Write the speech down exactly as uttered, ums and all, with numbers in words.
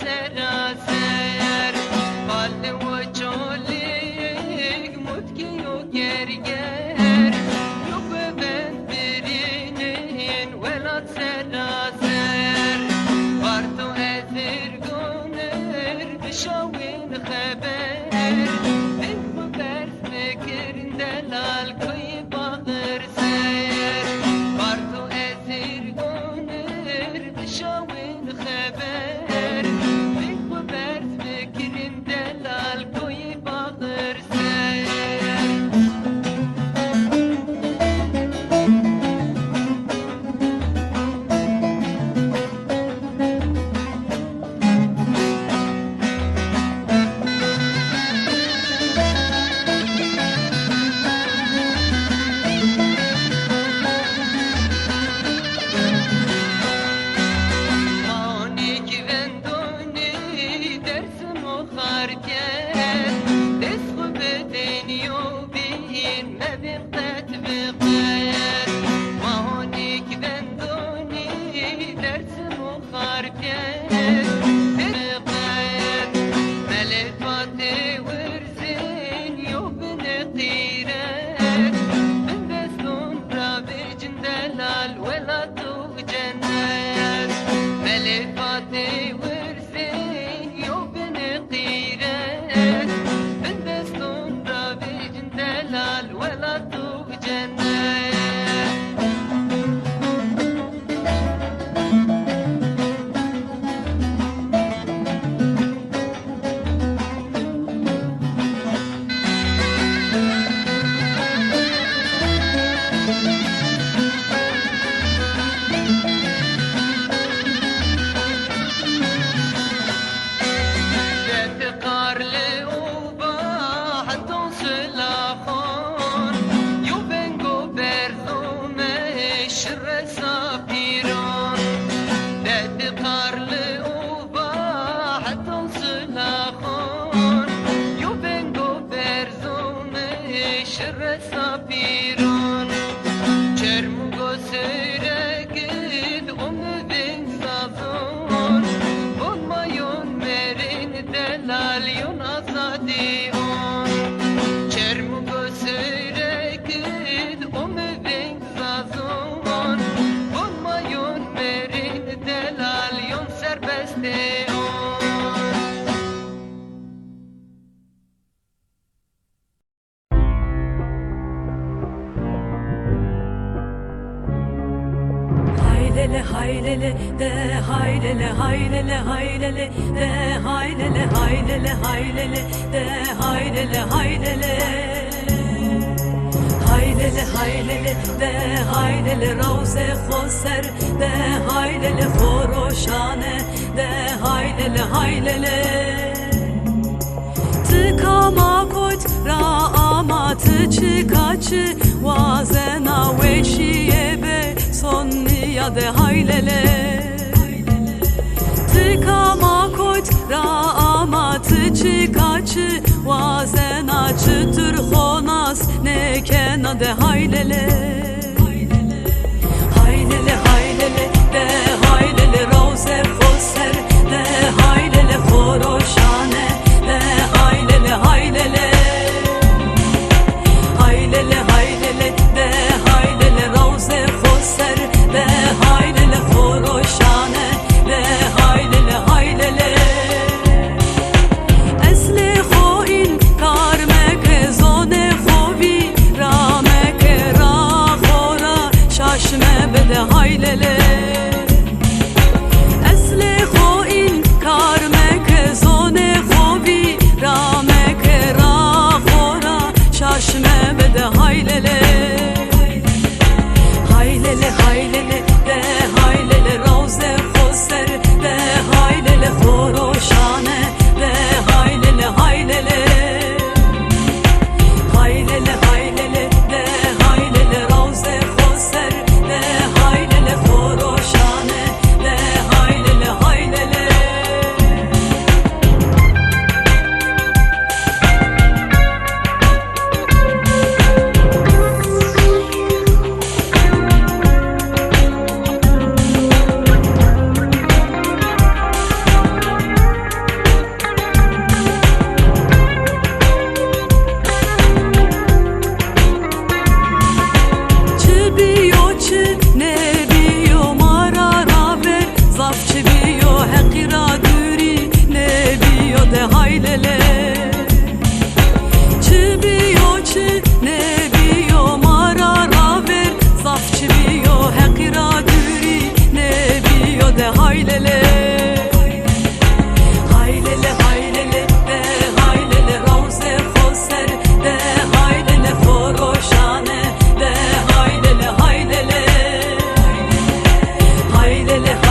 Seraser, qal û çolîk, mutkî û gerger, yo bi vend birînên welat seraser. Barto ez ir gonir, bişawin xeber, deng xwe berz bikirin delal koyî baxir ser. Barto ez ir gonir, Şawin xeber, deng xwe berz bikirin delal koyî baxir ser. Manik vendonî Dersim û Xarpêt, dest xwe bidin yo bîn, mebin qet bi qet. Manik vendonî Dersim û Xarpêt, bi qet. Melê Fatê wir Zên yo binê qîret, bin deston ravêcin delal welat û cennet. Melê Fatê wir zên yo binê qîret, bin deston ravêcin delal welat û cennet. Detiqar li ova heton silaxon, yo vengo berzo me şiresa pîron. Detiqar li ova heton silaxon, yo vengo berzo me şiresa pîron. Çermugo seyrekid o mi veng sazon, bon mayon merên delal yon azadî on. Çermugo seyrekid o mi veng Zazon, bon mayon merên delal yon serbestê on. Haylele haylele de haylele haylele haylele de haylele haylele haylele de haylele haylele. Haylele haylele de haylele rawze xo ser de haylele xo roşane de haylele haylele. Ti kama kot ra ama ti çi kaçi wazena weşiye be sonniya de haylele. Ti kama kot ra ama ti çi kaçi wazena çi tur xonas nekena de haylele. Haylele haylele de haylele rawze xo ser de haylele xo roşane de haylele haylele. Haylele haylele de haylele rawze xo ser de haylele xo roşane de haylele haylele. Eslê xo înkar meke, zonê xo vîra meke, ra xo Lê lê